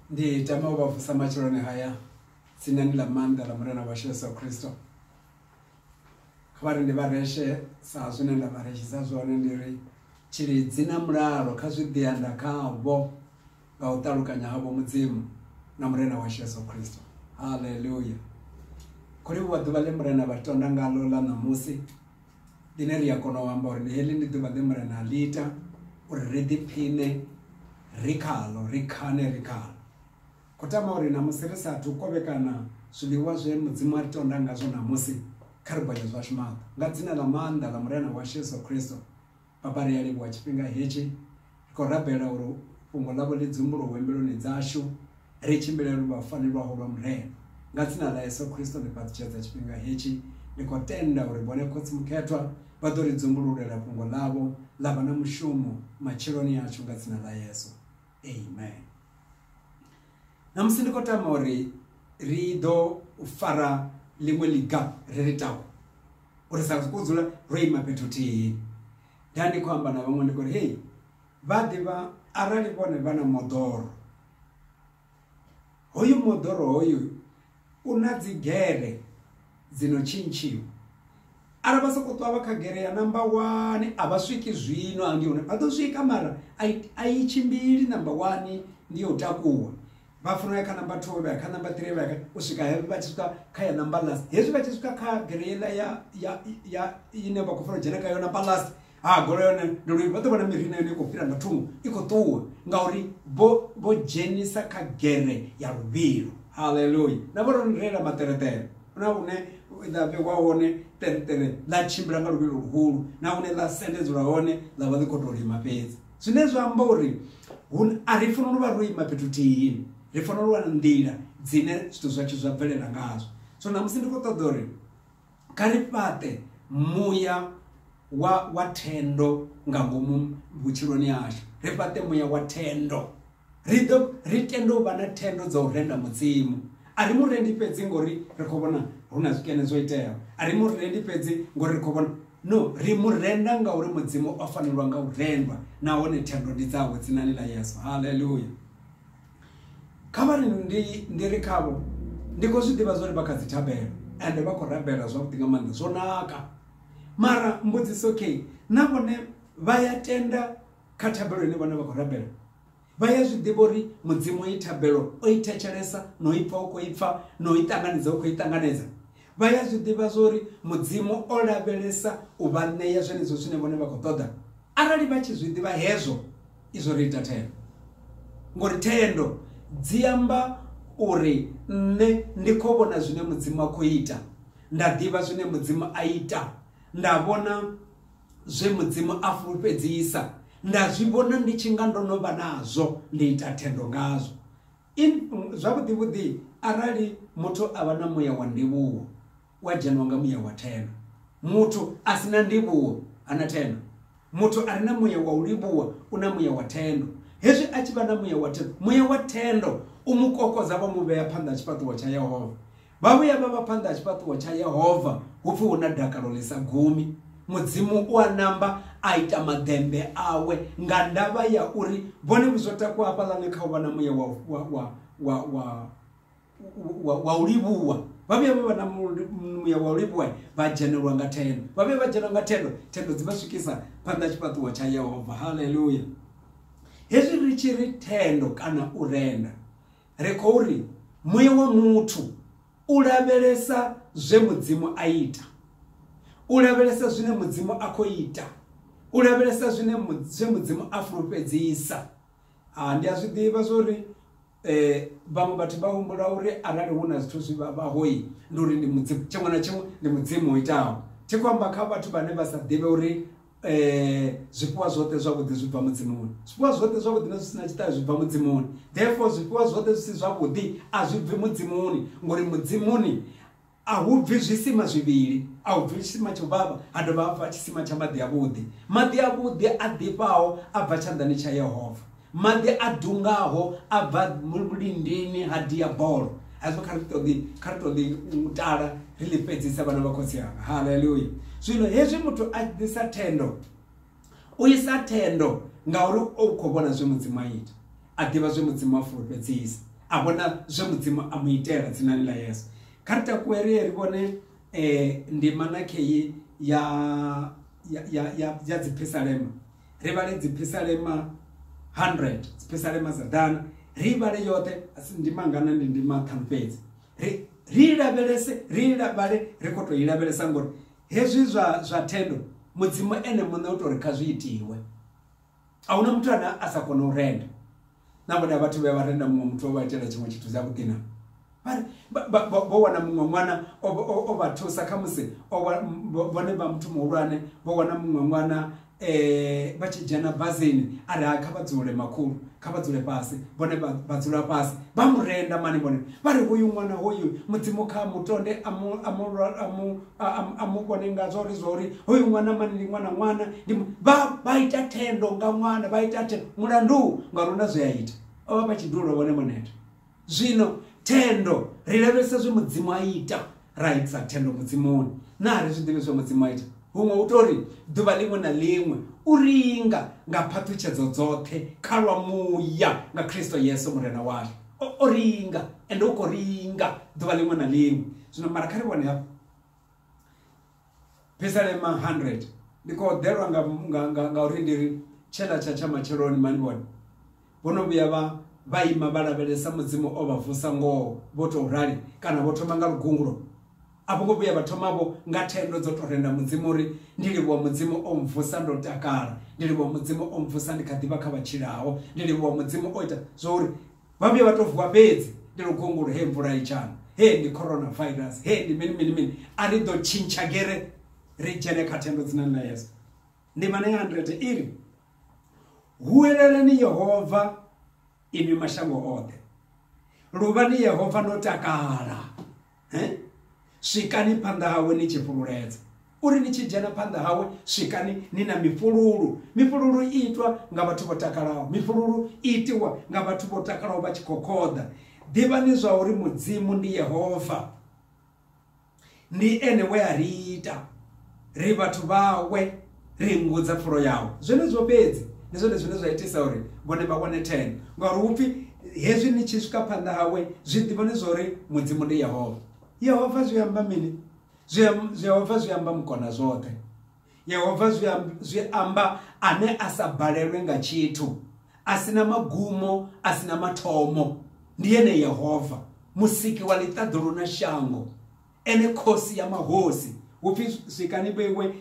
Ndi tama u vha vusa matsheloni haya dzinani ḽa maanḓa ḽa Murena washu Yesu Kristo. Kha vha ri ndi vha reshe sa zwine nda vha reshisa zwone ndi ri tshilidzi na mulalo kha zwi ḓi anda khavho nga u ṱalukanya havho Mudzimu na Murena washu Yesu Kristo. Haleluya. Khou livhuwa ḓuvha ḽe Murena vha tonda ngalo ḽa ṋamusi ḽine ri a kona u amba uri ndi heḽi ndi ḓuvha ḽe Murena a ḽi ita uri ri ḓiphine ri khaḽo, ri khane ri khaḽo. Khou tama uri ṋamusi ri sa athu kovhekana zwiḽiwa zwe Mudzimu a ri tonda ngazwo ṋamusi, kha ri bonye zwashu maṱo. Nga dzina ḽa maanḓa ḽa Murena washu Yesu Kristo, Baba ri a livhuwa tshifhinga hetshi. Ri khou rabela uri fhungo ḽavho ḽi dzumbuluwe mbiluni dzashu, ri tshimbile lwa fanelwaho lwa Murena. Nga dzina ḽa Yesu Kristo ndi fhaṱutshedza tshifhinga hetshi. Ndi khou tenda uri vhone Khotsi Mukhethwa vha ḓo ri dzumbululela fhungo ḽavho ḽa vha na mushumo matshiloni ashu nga dzina ḽa Yesu. Amen. Ṋamusi ndi khou tama uri ri ḓo fara ḽiṅwe ḽiga ri ri taku uri sa sokou dzula ro ima fhethu huthihi. Nda ndi khou amba na vhaṅwe ndi khou ri hei vha ḓivha arali vhone vha na moḓoro hoyu moḓoro hoyu u na dzi gere dzi no tshintshiwa arali vha sokou ṱwa vha kha gere ya namba wani a vha swiki zwino hangei hune vha ḓo swika mara a i tshimbili namba wani ndi yo takuwa vha funa ya kha namba 2 vha ya kha namba 3 vha ya kha u swika hezwi vha tshi swika kha ya namba last hezwi vha tshi swika kha gere yeḽa ya ya ya ine vha khou funa u dzhena kha yo namba last ha goloi yone ndi luvhi vha ḓo vhona miri na yone i khou fhira nga thungo i khou ṱuwa ngauri vho vho dzhenisa kha gere ya luvhilo haleluya na vho ro reila maṱereṱere na hune ḽa vhewa hone ṱereṱere ḽa tshimbila nga luvhilo luhulu na hune ḽa sendedzelwa hone ḽa vha ḽi khou tou lima fhedzi zwine zwa amba uri a ri fanela u vha ro ima fhethu thihi ri fanela u wana nḓila dzine zwithu zwashu zwa bvelela ngazwo so ṋamusi ndi khou ṱoḓa uri Kha ri fhaṱe muya wa wa thendo nga ngomu vhutshiloni hashu ri fhaṱe muya wa thendo ri ḓo ri tende u vha na thendo dza u renda mudzimu a ri mu rendi fhedzi ngori ri khou vhona hu na zwikene zwo iteaho a ri mu rendi fhedzi ngori ri khou vhona no ri mu renda ngauri mudzimu o fanelwa nga u rendwa nahone thendo ndi dzawe dzinani ḽa Yesu haleluya Kha vha ri ndi ndi ri khavho ndi khou zwi ḓivha zwori vha kha dzi thabelo ende vha khou rabela zwavhuḓi nga maanḓa zwo naka mara mbudziso okay na vhone vha ya tenda kha thabelo ine vhone vha khou rabela vha ya zwi ḓivha uri mudzimu i thabelo o i thetshelesa no i pfa u khou i pfa no i ṱanganedza u khou i ṱanganedza vha ya zwi ḓivha zwori mudzimu o lavhelesa u vha ṋea zwenezwo zwine vhone vha khou ṱoḓa arali vha tshi zwi ḓivha hezwo izwo ri ita thendo ngori thendo dzi amba uri nṋe ndi khou vhona zwine mudzimu a khou ita nda ḓivha zwine mudzimu a ita nda vhona zwe mudzimu a fulufhedzisa nda zwi vhona ndi tshi nga ndo no vha nazwo ndi ita thendo ngazwo zwavhuḓi vhuḓi arali muthu a vha na muya wa ndivhuwo wa dzhenwa nga muya wa thendo. Muthu a si na ndivhuwo ha na thendo. Muthu a re na muya wa u livhuwa u na muya wa thendo. Hezwi a tshi vha na muya wa thendo, muya wa thendo u mu kokodza vha mu vhea phanḓa ha tshifhaṱuwo tsha Yehova. Vha vhuya vha vha phanḓa ha tshifhaṱuwo tsha Yehova hu pfi hu na dakalo ḽi sa gumi. Mudzimu u a namba a ita maḓembe awe nga ndavha ya uri vhone zwo takuwa hafhaḽani kha u vha na muya wa, wa, wa, wa, wa wa, wa u livhuwa vha vhuya vha vha na muya wa u livhuwa vha dzhenelwa nga thendo vha vhuya vha dzhenelwa nga thendo thendo dzi vha swikisa phanḓa tshifhaṱuwo tsha Yehova haleluya hezwi ri tshi ri thendo kana u renda ri khou ri muya wa muthu u lavhelesa zwe mudzimu a ita u lavhelesa zwine mudzimu a khou ita u lavhelesa zwine zwe mudzimu a fulufhedzisa a ndi a zwi ḓivha zwori Vhaṅwe vhathu vha humbula uri arali hu na zwithu zwi vhavhaho ndi uri ndi mudzimu tshiṅwe na tshiṅwe ndi mudzimu o itaho thi khou amba kha vhathu vhane vha sa ḓivhe uri zwifhiwa zwoṱhe zwavhuḓi zwi bva mudzimuni zwifhiwa zwoṱhe zwavhuḓi na zwi si na tshiṱahe zwi bva mudzimuni therefore zwifhiwa zwoṱhe zwi si zwavhuḓi a zwi bvi mudzimuni ngori mudzimuni A hu bvi zwisima zwivhili, a hu bvi tshisima tsha u vhavha, ha dovha ha bva tshisima tsha maḓi avhuḓi. Maḓi avhuḓi a ḓifhaho a bva tshanḓani tsha Yehova, maḓi a dungaho a bva mulindini ha Diabolo. Hezwo kha ri ṱoḓi, kha ri ṱoḓi u tala ri ḽi fhedzise vhana vha khotsi anga. Haleluya! Zwino hezwi muthu a ḓisa thendo, u isa thendo ngauri u khou vhona zwe Mudzimu a ita, a ḓivha zwe Mudzimu a fulufhedzisa. A vhona zwe Mudzimu a mu itela dzinani ḽa Yesu. Kha ri takuwe ri ye ri vhone ndimana kheyi ya ya dziphisalema. Ri vhale dziphisalema 100, dziphisalema dza ḓana, ri vhale yoṱhe, asi ndima ngana, ndi ndima 5 fhedzi. Ri lavhelese, ri vhale, ri khou tou i lavhelesa ngori hezwi zwa thendo Mudzimu ene muṋe u tou ri kha zwi itiwe. A huna muthu ane a sa kona u renda. Na vhone vhathu vhe vha renda muṅwe muthu o vha itela tshiṅwe tshithu tshavhuḓi na. Vho wana muṅwe ṅwana o vha thusa, khamusi vhone vha muthu muhulwane vho wana muṅwe ṅwana vha tshi dzhena bazini a ri kha vha dzule makhulu, kha vha dzule fhasi, vhone vha dzula fhasi vha mu renda mani, vhone vha ri hoyu ṅwana hoyu Mudzimu kha mutonde a mu vhone nga zwa uri zwa uri hoyu ṅwana mani ndi ṅwana ṅwana ndi vha ita thendo nga ṅwana, vha ita thendo mulandu ngauri huna zwe a ita, o vha vha tshi dulo vhone vho neta. Zwino thendo ri lavhelesa zwe Mudzimu a ita, ra ita thendo Mudzimuni. Na ri zwi ḓivhi zwe Mudzimu a ita, huṅwe u tori ḓuvha ḽiṅwe na ḽiṅwe u ringa nga phaṱhutshedzo dzoṱhe kha lwa muya nga Kristo Yesu Murena washu. O ringa ende u khou ringa ḓuvha ḽiṅwe na ḽiṅwe. Zwino mara kha ri vhone hafha Phisalema 100, ndi khou ḓelwa nga uri ndi ri tshela tsha tsha matsheloni mani vhone vho no vhuya vha ima vha lavhelesa Mudzimu o vha vusa ngoho vho tou rali, kana vho thoma nga lugungulo. A vho ngo vhuya vha thoma vho nga thendo dzo tou renda Mudzimu uri ndi livhuwa Mudzimu o mvusa ndo takala, ndi livhuwa Mudzimu o mvusa ndi kha ḓivha kha vha tshilaho, ndi livhuwa Mudzimu o ita zwo uri vha vhuya vha tou vuwa fhedzi ndi lugungulo, he mvula i tshana, he ndi coronavirus, he ndi mini mini mini. A ri ḓo tshintsha gere ri dzhene kha thendo dzinani ḽa Yesu. Ndimana ya 100 i ri huwelelani Yehova inwi mashango oṱhe, luvhani Yehova no takala, swikani phanḓa hawe ni tshi fhululedza. Uri ni tshi dzhena phanḓa hawe swikani ni na mifhululu. Mifhululu i itwa nga vhathu vho takalaho, mifhululu i itiwa nga vhathu vho takalaho vha tshi khou khoḓa. Ḓivhani zwa uri Mudzimu ndi Yehova, ndi ene we a ri ita, ri vhathu vhawe, ri nngu dza pfulo yawe. Zwenezwo fhedzi ndi zwone zwine zwa itisa uri vhone vha wane thendo, ngauri hupfi hezwi ni tshi swika phanḓa hawe zwi ḓivhani zwa uri Mudzimu ndi Yehova. Yehova zwi amba mini? Yehova zwi amba mukona zwoṱhe. Yehova zwi amba ane a sa balelwe nga tshithu, a sina magumo, a sina mathomo. Ndi ene Yehova, musiki wa ḽiṱaḓulu na shango, ene khosi ya mahosi. Hupfi swikani vheiwe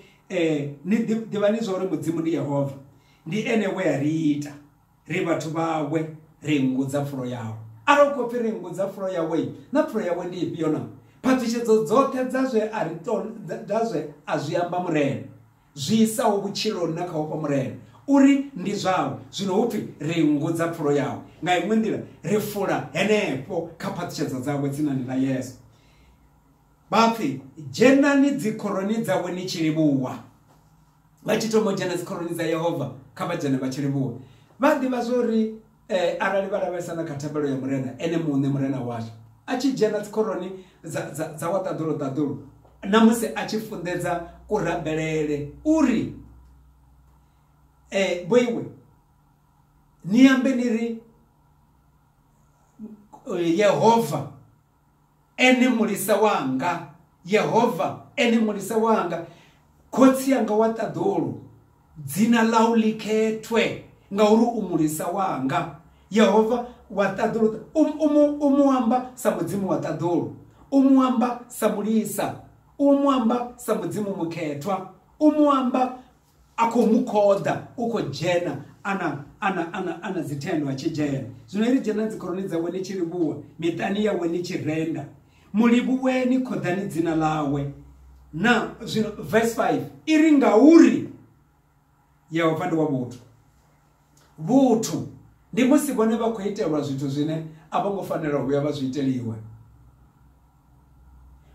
ni ḓivhani zwa uri Mudzimu ndi Yehova, ndi ene we a ri ita, ri vhathu vhawe, ri nngu dza pfulo yawe. Arali u khou pfi ri nngu dza pfulo yawe, na pfulo yawe ndi ifhio na? Phaṱhutshedzo dzoṱhe dza zwe a ri dza zwe a zwi amba Murena, zwi isaho vhutshiloni na kha ofha Murena, uri ndi zwawe. Zwino hupfi ri nngu dza pfulo yawe. Nga iṅwe nḓila ri fula henefho kha phaṱhutshedzo dzawe dzinani ḽa Yesu. Vha pfi dzhenani dzikhoroni dzawe ni tshi livhuwa. Vha tshi thoma u dzhena dzikhoroni dza Yehova, kha vha dzhene vha tshi livhuwa. Vha ḓivha zwa uri arali vha lavhelesa na kha thabelo ya Murena, ene muṋe Murena washu a tshi dzhena dzikhoroni dza wa ṱaḓulu ṱaḓulu, na musi a tshi funḓedza kurabelele uri vhoiwe ni ambe ni ri Yehova ene mulisa wanga, Yehova ene mulisa wanga, khotsi anga wa ṱaḓulu, dzina ḽau ḽi khethwe ngauri u mulisa wanga. Yehova wa ṱaḓulu u mu amba sa Mudzimu wa ṱaḓulu, u mu amba sa mulisa, u mu amba sa Mudzimu mukhethwa, u mu amba a khou mu khoḓa, u khou dzhena ana dzithendo a tshi dzhena. Zwino ri dzhena dzikhoroni dzawe ni tshi livhuwa, miṱani yawe ni tshi renda, mu livhuweni, khoḓani dzina ḽawe. Na zwino verse 5 i ri ngauri Yehova ndi wa vhuthu. Vhuthu ndi musi vhone vha khou itelwa zwithu zwine a vho ngo fanela u vhuya vha zwi iteliwe.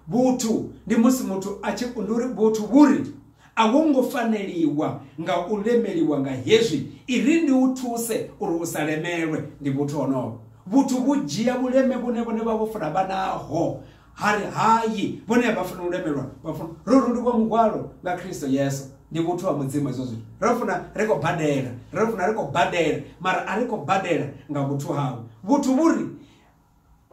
Vhuthu ndi musi muthu a tshi ndi uri vhuthu vhuri a wo ngo faneliwa nga u lemeliwa nga hezwi, i ri ndi u thuse uri u sa lemelwe, ndi vhuthu honoho. Vhuthu vhu dzhia vhuleme vhune vhone vha vho funa vha naho, hari hayi vhone a vha funa u lemelwa, vha funa ro ruliwa muhwalo nga Kristo Yesu. Ndi vhuthu ha Mudzimu hezwo zwithu. Ro funa ri khou badela, ro funa ri khou badela, mara a ri khou badela nga vhuthu hawe. Vhuthu vhuri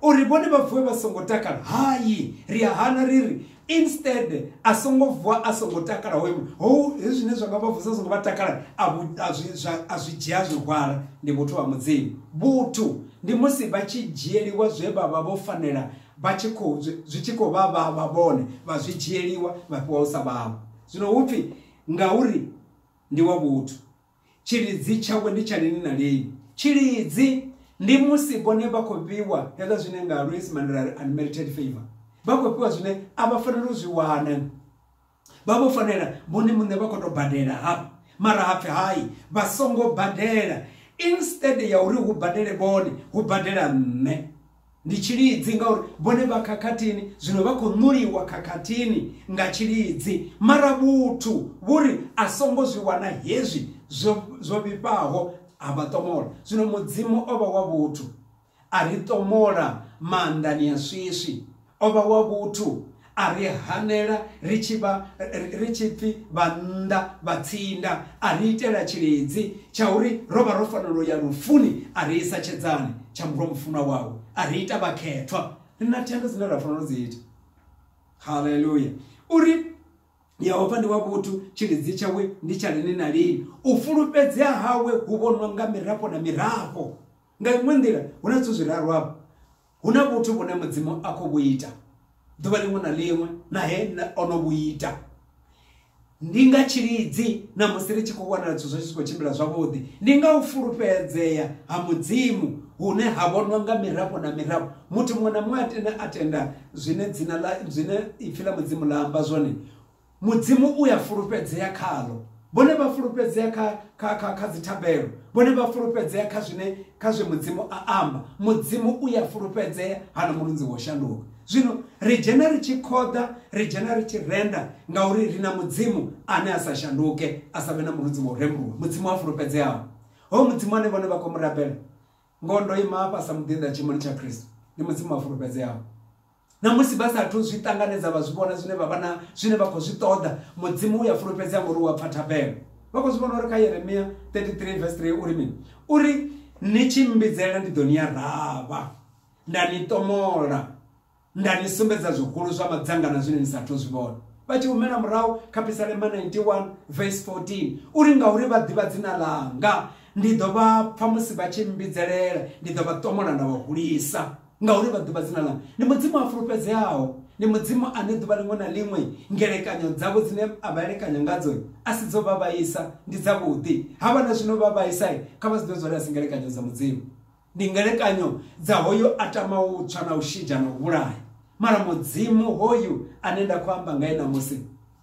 Uri vhone vha vuwe vha songo takala, hai, ri a hana ri ri instead a songo vuwa a songo takala hoyu ho hezwi zwine zwa nga vha vusa songo vha takala a zwi dzhia zwi hwala. Ndi vhuthu ha Mudzimu. Vhuthu ndi musi vha tshi dzhieliwa zwe vha vha vho fanela, vha tshi khou zwi tshi khou vha vha vha vhone vha zwi dzhieliwa vha fhiwa u sa vhavho. Zwino hupfi ngauri ndi wa vhuthu, tshilidzi tshawe ndi tsha lini na lini. Tshilidzi ndi musi vhone vha khou fhiwa hezwiḽa zwine nga Luisimane ra ri unmerited favor, vha khou fhiwa zwine a vha faneli u zwi wana, vha vho fanela vhone muṋe vha khou tou badela hafha, mara hapfi hai vha songo badela, instead ya uri hu badele vhone hu badela nṋe. Ndi tshilidzi ngauri vhone vha khakhathini, zwino vha khou ṋuliwa khakhathini nga tshilidzi, mara vhuthu vhuri a songo zwi wana hezwi zwo vhifhaho a vha ṱomola. Zwino Mudzimu o vha wa vhuthu, a ri ṱomola maanḓani a swiswi, o vha wa vhuthu a ri hanela ri tshi vha ri tshi pfi vhannḓa vhatsinda, a ri itela tshilidzi tsha uri ro vha ro fanela u ya lufuni, a ri isa tshedzani tsha murwa mufunwa wawe, a ri ita vhakhethwa. Ri na thendo dzine ra fanela u dzi ita. Haleluya. Uri Yehova ndi wa vhuthu, tshilidzi tshawe ndi tsha lini na lini, u fulufhedzea hawe hu vhonwa nga mirafho na mirafho. Nga iṅwe nḓila hu na zwithu zwiraru hafha. Hu na vhuthu vhune Mudzimu a khou vhu ita ḓuvha ḽiṅwe na ḽiṅwe, na he o no vhu ita. Ndi nga tshilidzi na musi ri tshi khou wanala zwithu zwashu zwi khou tshimbila zwavhuḓi, ndi nga u fulufhedzea ha Mudzimu hune ha vhonwa nga mirafho na mirafho. Muthu muṅwe na muṅwe a tenda a tenda zwine dzina ḽa zwine ipfi ḽa Mudzimu ḽa amba zwone, Mudzimu u ya fulufhedzea khaḽo. Vhone vha fulufhedzea kha kha kha kha dzithabelo, vhone vha fulufhedzea kha zwine kha zwe Mudzimu a amba. Mudzimu u ya fulufhedzea, hana mulunzi wo shanduka. Zwino ri dzhena ri tshi khoḓa, ri dzhena ri tshi renda ngauri ri na Mudzimu ane a sa shanduke, a sa vhe na mulunzi wa u rembuluwa, Mudzimu a fulufhedzeaho. Hoyu Mudzimu ane vhone vha khou mu rabela, ngoho ndo ima hafha sa muḓinḓa tshiimoni tsha Kristo, ndi Mudzimu a fulufhedzeaho. Na musi vha sathu zwi ṱanganedza vha zwi vhona zwine vha vha na zwine vha khou zwi ṱoḓa, Mudzimu u ya fulufhedzea ngori u a pfa thabelo. Vha khou zwi vhona uri kha Yeremia 33 verse 3 uri mini? Uri ni tshi mbidzela ndi ḓo ni aravha, nda ni ṱomola, nda ni sumbedza zwihulu zwa madzangana zwine ni sathu zwi vhona. Vha tshi humela murahu kha Phisalema 91 verse 14 uri ngauri vha ḓivha dzina ḽanga, ndi ḓo vha pfa musi vha tshi mbidzelela, ndi ḓo vha ṱomola nda vha hulisa. Ngauri vha ḓivha dzina ḽanga. Ndi Mudzimu a fulufhedzeaho, ndi Mudzimu ane ḓuvha ḽiṅwe na ḽiṅwe ngelekanyo dzavho dzine a vha elekanya ngadzo a si dzo vha vhaisa, ndi dzavhuḓi. Ha vha na zwino vha vhaisa, kha vha zwi ḓivhe zwa uri a si ngelekanyo dza Mudzimu, ndi ngelekanyo dza hoyo a tamaho u tswa na u shidzha na u vhulaya. Mara Mudzimu hoyu ane nda khou amba ngae ṋamusi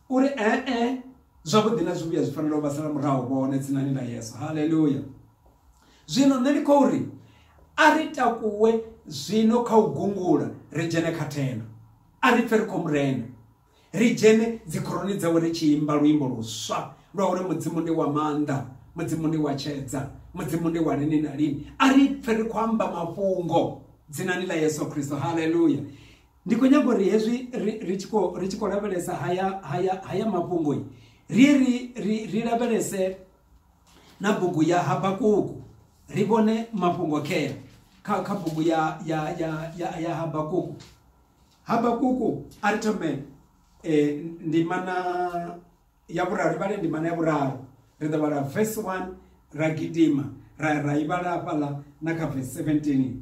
uri e-e, zwavhuḓi na zwivhuya zwi fanela u vha sala murahu vhone dzinani ḽa Yesu. Haleluya. Zwino nṋe ndi khou ri a ri takuwe zwino kha u gungula ri dzhene kha thendo, a ri pfe ri khou murena, ri dzhene dzikhoroni dzawe ri tshi imba luimbo luswa lwa uri Mudzimu ndi wa maanḓa, Mudzimu ndi wa tshedza, Mudzimu ndi wa lini na lini. A ri pfe ri khou amba mafhungo dzinani ḽa Yesu Kristo. Haleluya. Ndi khou nyaga uri hezwi ri tshi khou ri tshi khou lavhelesa haya haya haya mafhungo ri ri ri lavhelese na bugu ya Habakuku, ri vhone mafhungo khea kha kha bugu ya ya ya ya, ya Habakuku. Habakuku a ri thome ndimana ya vhuraru, ri vhale ndimana ya vhuraru, ri ḓo vhala verse 1 ra gidima ra ra i vhala hafhaḽa na kha verse 17.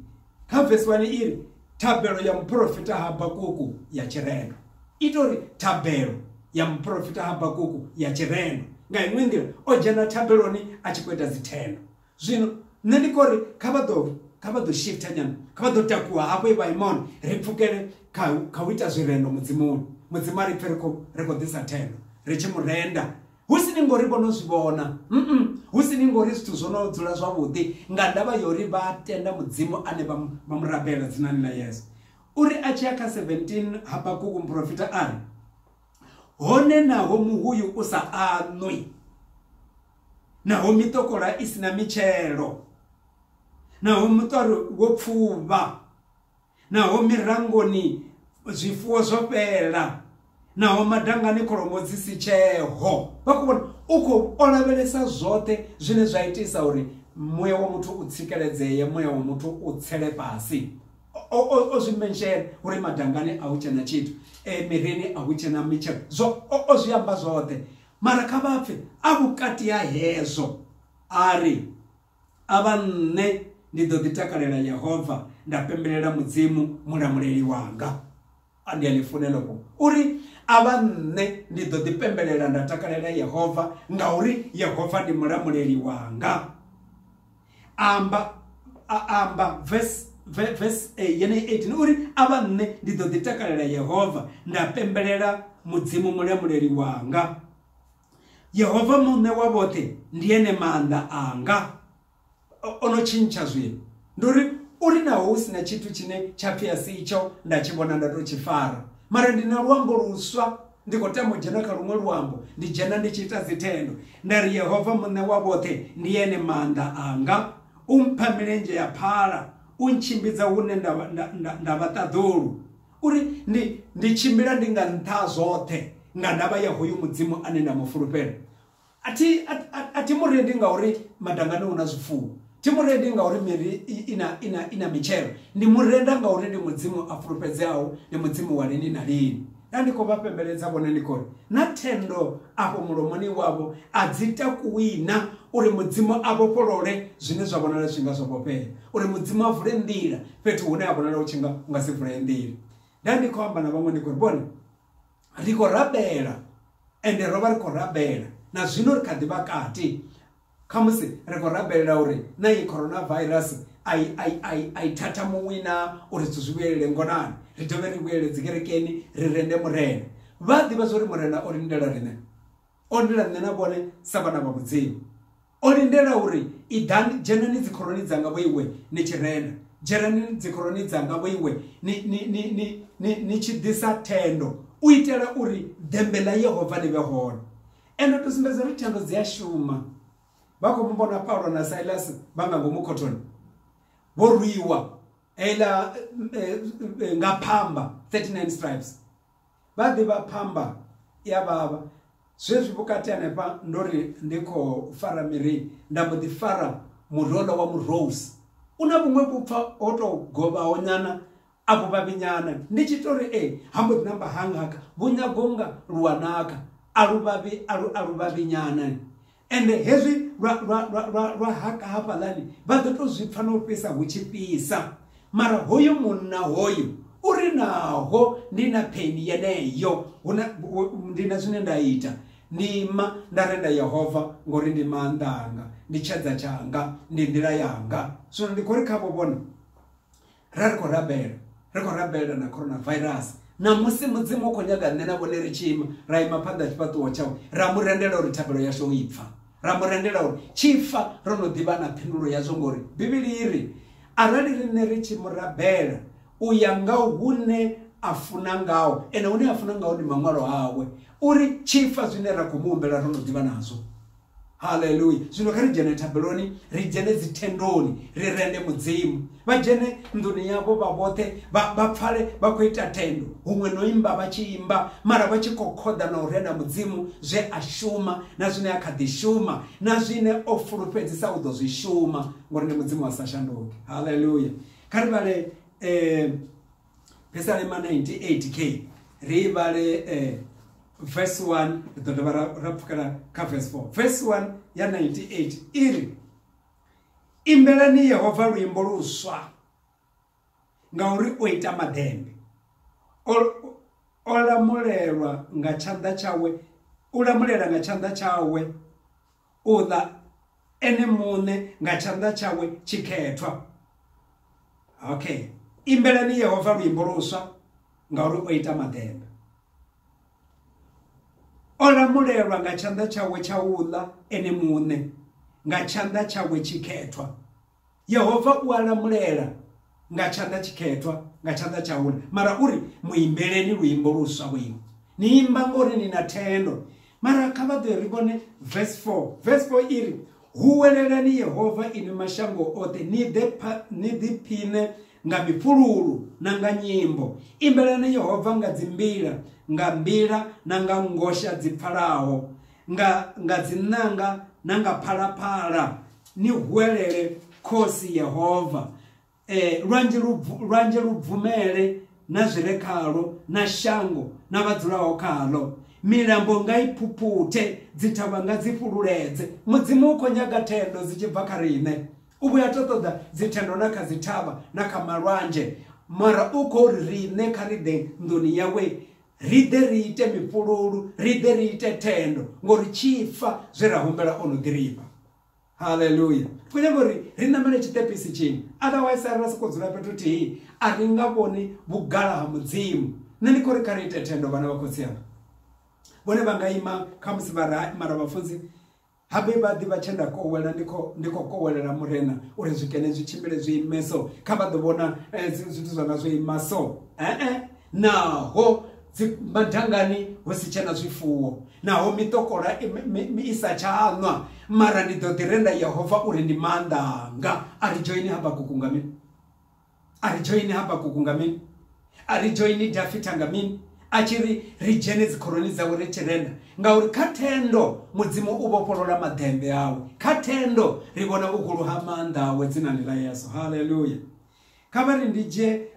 Kha verse 1 i ri thabelo ya muprofita Habakuku ya tshirendo. Ita uri thabelo ya muprofita Habakuku ya tshirendo. Nga iṅwe nḓila o dzhena thabeloni a tshi khou ita dzithendo. Zwino nṋe ndi khou ri kha vha ḓo kha vha ḓo shifta nyana, kha vha ḓo takuwa hafho e vha ima hone, ri pfukele kha kha u ita zwirendo Mudzimuni. Mudzimu a ri pfe ri khou ri khou ḓisa thendo, ri tshi mu renda. Hu si ni ngori vho no zwi vhona, hu si ni ngori zwithu zwo no dzula zwavhuḓi, nga ndavha ya uri vha tenda Mudzimu ane vha mu rabela dzinani ḽa Yesu. Uri a tshi ya kha 17 Habakuku muprofita a ri, hone naho muhuyu u sa aṋwi, naho miṱokola i si na mitshelo, naho muṱwari wo pfuvha, naho mirangoni zwifuwo zwo fhela, naho madangani kholomo dzi si tsheho. Vha khou vhona u khou o lavhelesa zwoṱhe zwine zwa itisa uri muya wa muthu u tsikeledzee, muya wa muthu u tsele fhasi. O zwi mention uri madangani a hu tshena tshithu, mirini a hu tshena mitshelo, zwo o zwi amba zwoṱhe. Mara kha vha pfe a vhukati ha hezwo a ri a vha nṋe ndi ḓo ḓi takalela Yehova nda pembelela Mudzimu mulamuleli wanga. Ndi a ḽi funela fhungo uri a vha nṋe ndi ḓo ḓi pembelela nda takalela Yehova ngauri Yehova ndi mulamuleli wanga. Amba amba verse yeneyi 18 uri a vha nṋe ndi ḓo ḓi takalela Yehova nda pembelela Mudzimu mulamuleli wanga. Yehova muṋe wa vhoṱhe ndi ene maanḓa anga. O no tshintsha zwino, ndi uri uri naho hu sina tshithu tshine tsha pfhi a si itsho nda tshi vhona nda tou tshi fara, mara ndi na luambo luswa, ndi khou tama u dzhena kha luṅwe luambo, ndi dzhena ndi tshi ita dzithendo nda ri Yehova muṋe wa vhoṱhe ndi ene maanḓa anga, u mpha milenzhe ya phala, u ntshimbidza hune nda vha ṱaḓulu. Uri ndi tshimbila ndi nga nṱha ha zwoṱhe nga ndavha ya hoyu Mudzimu ane nda mu fulufhela. A thi murendi ngauri madangani hu na zwifuwo, thi murendi ngauri miri ina mitshelo, ndi murenda ngauri ndi Mudzimu a fulufhedzeaho, ndi Mudzimu wa lini na lini. Nda ndi khou vha pembeledza vhone ndi khou ri na thendo afho mulomoni wavho a dzi takuwi na uri Mudzimu a vhofholole zwine zwa vhonala zwi nga zwo vhofhea, uri Mudzimu a vule nḓila fhethu hune a vhonala hu tshi nga u nga si vule nḓila. Nda ndi khou amba na vhaṅwe ndi khou ri vhone ri khou rabela, ende ro vha ri khou rabela na zwino ri kha ḓi vha kati. Khamusi ri khou rabelela uri na iyi coronavirus a i thathamuwi na uri zwithu zwi vhuyelele ngonani, ri dovhe ri vhuyelele dzikerekeni ri rende Murena. Vha ḓivha zwa uri Murena o lindela riṋe, o lindela nṋe na vhone sa vhana vha Mudzimu. O lindela uri iḓani, dzhenani dzikhoroni dzanga vho iwe ni tshi renda, dzhenani dzikhoroni dzanga vho iwe ni tshi ḓisa thendo, u itela uri ḓembe ḽa Yehova ḽi vhe hone. Ende to sumbedza uri thendo dzi a shuma. Vha khou vhona Paulo na Silas vha nga ngomu khothoni vho rwiwa heiḽa nga phamba 39 stripes, vha ḓivha phamba ya vhavha. Zwezwi vhukati hanefha ndo ri ndi khou fara miri, nda mbo ḓi fara murola wa murose u na vhuṅwe vhupfa ho tou govhaho nyana a vhu vhavhi nyana, ndi tshi tori e ha mbo ḓi namba hanga vhu nyagonga luwanaka a luvhavhi a luvhavhi nyana. Ende hezwi lwa haka hafhaḽani vha ḓo tou zwi pfa na u fhisa hu tshi fhisa. Mara hoyu munna hoyu uri naho ndi na pheni yeneyo, huna ndi na zwine nda ita, ndi ima nda renda Yehova ngori ndi maanḓa anga, ndi tshedza tshanga, ndi nḓila yanga. Zwino ndi khou ri kha vho vhona ra ri khou rabela, ri khou rabela na coronavirus. Na musi Mudzimu u khou nyaga nṋe na vhone ri tshi ima, ra ima phanḓa tshifhaṱuwo tshawe, ra mu rendela uri thabelo yashu o i pfa, ra mu rendela uri tshifa ro no ḓivha na phindulo yazwo, ngori Bivhili i ri arali riṋe ri tshi mu rabela u ya nga hune a funa ngaho, ene hune a funa ngaho ndi maṅwalo awe, uri tshifa zwine ra khou mu humbela ro no ḓivha nazwo. Haleluya. Zwino kha ri dzhene thabeloni, ri dzhene dzithendoni, ri rende Mudzimu. Vha dzhene nḓuni yavho vha vhoṱhe, vha pfale vha khou ita thendo, huṅwe no imba vha tshi imba, mara vha tshi khou khoḓa na u renda Mudzimu zwe a shuma na zwine a kha ḓi shuma na zwine o fulufhedzisa u ḓo zwi shuma, ngori ndi Mudzimu a sa shanduki. Haleluya. Kha ri vhale Phisalema 98k, ri vhale verse 1, ri ḓo dovha ra pfukela kha verse 4. Verse 1 ya 98 i ri imbelani Yehova luimbo luswa ngauri o ita maḓembe, o lamulelwa nga tshanḓa tshawe, u lamulela nga tshanḓa tshawe, u ḽa ene muṋe nga tshanḓa tshawe tshikhethwa. Okay, imbelani Yehova luimbo luswa ngauri o ita maḓembe, o lamulelwa nga tshanḓa tshawe tsha uḽa ene muṋe nga tshanḓa tshawe tshikhethwa. Yehova u a lamulela nga tshanḓa tshikhethwa, nga tshanḓa tsha uḽa. Mara uri muimbeleni luimbo luswa vhoiwe, ni imba ngori ni na thendo. Mara kha vha ḓe ri vhone verse 4. Verse 4 i ri huwelelani Yehova inwi mashango oṱhe, ni ḓiphine nga mifhululu na nga nyimbo. Imbelani Yehova nga dzimbila, nga mbila na nga ngosha dzi pfalaho, nga dzinanga na nga phalaphala. Ni huwelele khosi Yehova. Lwanzhe lu bvumele na zwi re khalwo, na shango na vha dzulaho khaḽo. Milambo nga i phuphuthe, dzithavha nga dzi fhululedze. Mudzimu u khou nyaga thendo dzi tshi bva kha riṋe. U vhuya to ṱoḓa dzithendo na kha dzithavha na kha malwanzhe, mara u khou ri riṋe kha ri ḓe nḓuni yawe, ri ḓe ri ite mifhululu, ri ḓe ri ite thendo, ngori tshifa zwe ra humbela o no ḓi rifha. Haleluya. Khou nyaga uri ri ṋamele tshiṱepisi tshiṅwe, otherwise arali ra sokou dzula fhethu huthihi a ri nga vhoni vhugala ha Mudzimu. Nṋe ndi khou ri kha ri ite thendo vhana vha khotsi anga. Vhone vha nga ima khamusi vha ri mara vhafunzi habe vha ḓivha tshe nda kowela, ndi khou ndi khou kowelela Murena uri zwikene zwi tshimbile zwi ime so, kha vha ḓo vhona zwithu zwanga zwo ima so. E-e, naho dzi madangani hu si tshena zwifuwo, naho miṱokola i sa tsha nwa, mara ndi ḓo ḓi renda Yehova uri ndi maanḓa anga. A ri dzhoini Habakuku nga mini? A ri dzhoini Habakuku nga mini? A ri dzhoini Dafita nga mini? A tshi ri ri dzhene dzikhoroni dzawe ri tshi renda, ngauri kha thendo Mudzimu u vhofholola maḓembe awe. Kha thendo ri vhona vhuhulu ha maanḓa awe dzinani ḽa Yesu. Haleluya. Kha vha ri ndi dzhie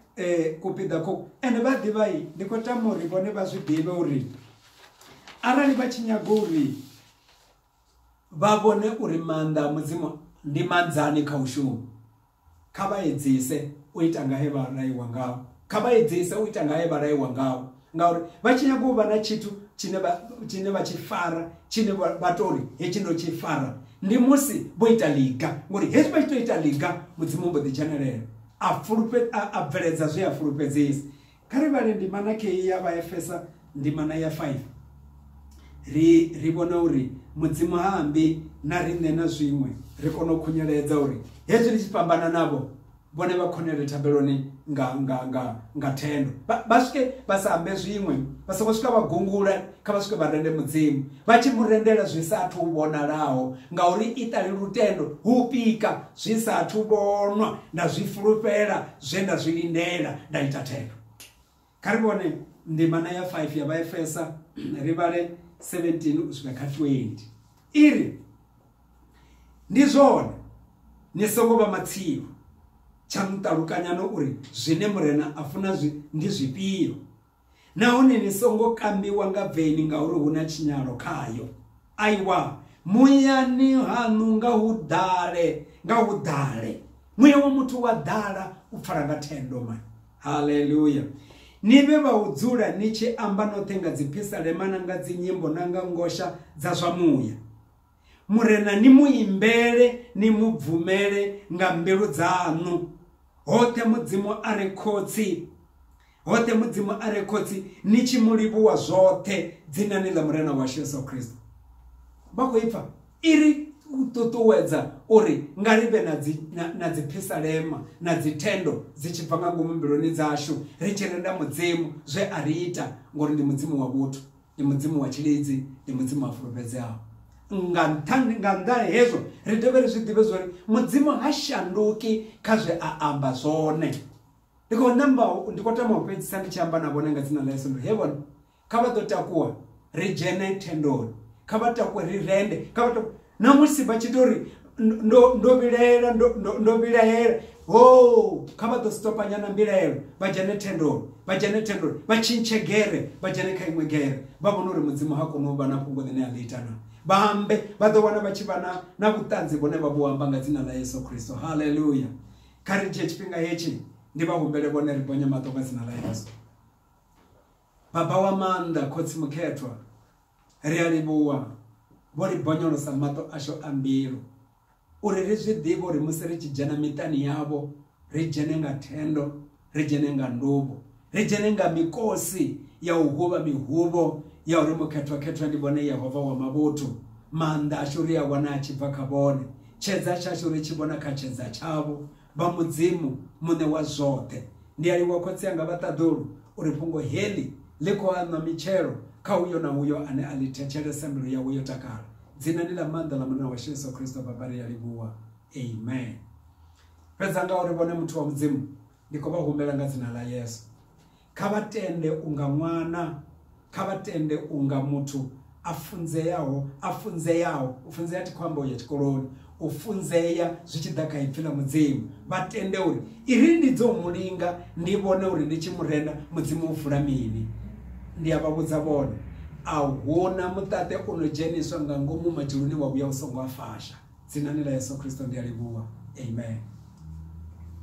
kupiḓa khoku. Ende vha ḓivha, ndi khou tama uri vhone vha zwi ḓivhe uri arali vha tshi nyaga uri vha vhone uri maanḓa a Mudzimu ndi manzani kha u shuma, kha vha edzise u ita nga he vha laiwa ngaho. Kha vha edzise u ita nga he vha laiwa ngaho, ngauri vha tshi nyaga u vha na tshithu tshine vha tshine vha tshi fara, tshine vha tou ri hetshi ndo tshi fara, ndi musi vho ita ḽiga. Ngori hezwi vha tshi tou ita ḽiga, Mudzimu mbo ḓi dzhenelela a fulufhe a bveledza zwe a fulufhedzisa. Kha ri vhale ndimana kheyi ya Vhaefesa ndimana ya 5, ri ri vhone uri Mudzimu ha ambi na riṋe na zwiṅwe, ri kone u khunyeledza uri hezwi ri tshi fhambana navho, vhone vha khonele thabeloni nga nga nga nga thendo. Vha swike vha sa ambe zwiṅwe, vha songo swika vha gungula, kha vha swike vha rende Mudzimu vha tshi mu rendela zwi sa athu vhonalaho, ngauri iṱali lutendo hu pika zwi sa athu vhonwa, nda zwi fulufhela zwe nda zwi lindela, nda ita thendo. Kha ri vhone ndimana ya 5 ya Vhaefesa, ri vhale 17 u swika kha 20. I ri, ndi zwone, ni songo vha matsilu, tshaṋu ṱalukanyani uri zwine Murena a funa zwi ndi zwifhio, nahone ni songo kambiwa nga veini ngauri hu na tshinyalo khayo. Aiwa, muyani haṋu nga hu ḓale, nga hu ḓale. Muya wa muthu wa ḓala u pfala nga thendo mani. Haleluya. Ni vhe vha u dzula ni tshi amba noṱhe nga dziphisalema na nga dzinyimbo na nga ngosha dza zwa muya. Murena ni mu imbele, ni mu bvumele nga mbilu dzaṋu. Hoṱhe Mudzimu a re Khotsi, hoṱhe Mudzimu a re Khotsi, ni tshi mu livhuwa zwoṱhe dzinani ḽa Murena washu Yesu Kristo. Vha khou ipfa i ri u ṱuṱuwedza uri nga ri vhe na dzi na dziphisalema na dzithendo dzi tshi bva nga ngomu mbiluni dzashu, ri tshi renda Mudzimu zwe a ri ita, ngori ndi Mudzimu wa vhuthu, ndi Mudzimu wa tshilidzi, ndi Mudzimu a fulufhedzeaho. Nga nṱhani nga nnḓa hezwo ri dovhe ri zwi ḓivhe zwori Mudzimu ha shanduki kha zwe a amba zwone. Ndi khou namba ndi khou tama u fhedzisa ndi tshi amba na vhone nga dzina ḽa Yesu, ndi ri he vhone kha vha ḓo takuwa ri dzhene thendoni, kha vha takuwe ri rende, kha vha takuwe. Na musi vha tshi tou ri ndo ndo vhilaela ndo ndo vhilaela, ho kha vha ḓo stopanyana mbilaelo, vha dzhene thendoni, vha dzhene thendoni, vha tshintshe gere, vha dzhene kha iṅwe gere, vha vhone uri Mudzimu ha koni u vha na fhungo ḽine a ḽi ita na. Vha ambe, vha ḓo wana vha tshi vha na na vhuṱanzi vhune vha vhu amba nga dzina ḽa Yesu Kristo. Haleluya. Kha ri dzhie tshifhinga hetshi ndi vha humbele vhone ri bonye maṱo nga dzina ḽa Yesu. Baba wa maanḓa, Khotsi mukhethwa, ri a livhuwa vho ri bonyolosa maṱo ashu a mbilu uri ri zwi ḓivhe uri musi ri tshi dzhena miṱani yavho ri dzhene nga thendo, ri dzhene nga nduvho, ri dzhene nga mikosi ya u huvha mihuvho ya uri mukhethwa khethwa ndi vhone Yehova wa mavhuthu. Maanḓa ashu ri a wana a tshi bva kha vhone, tshedza tshashu ri tshi vhona kha tshedza tshavho. Vha Mudzimu Muṋe wa zwoṱhe. Ndi a livhuwa Khotsi anga vha ṱaḓulu uri fhungo heḽi ḽi khou aṋwa mitshelo kha uyo na uyo ane a ḽi thetshelesa mbilu yawe yo takala. Dzinani ḽa maanḓa ḽa Murena washu Yesu Kristo, Baba, ri a livhuwa. Amen. Fhedza nga uri vhone muthu wa Mudzimu, ndi khou vha humbela nga dzina ḽa Yesu. Kha vha tende unga ṅwana, kha vha tende unga muthu a funzeaho, a funzeaho, u funzea thi khou amba u ya tshikoloni, u funzea zwi tshi ḓa kha ipfi ḽa Mudzimu. Vha tende uri i ri ndi dzo mulinga ndi vhone uri ndi tshi murena Mudzimu u fula mini. Ndi a vha vhudza vhone, a huna muṱaṱe u no dzheniswa nga ngomu madzuluni wa vhuya u songo a fasha. Dzinani ḽa Yesu Kristo ndi a livhuwa. Amen.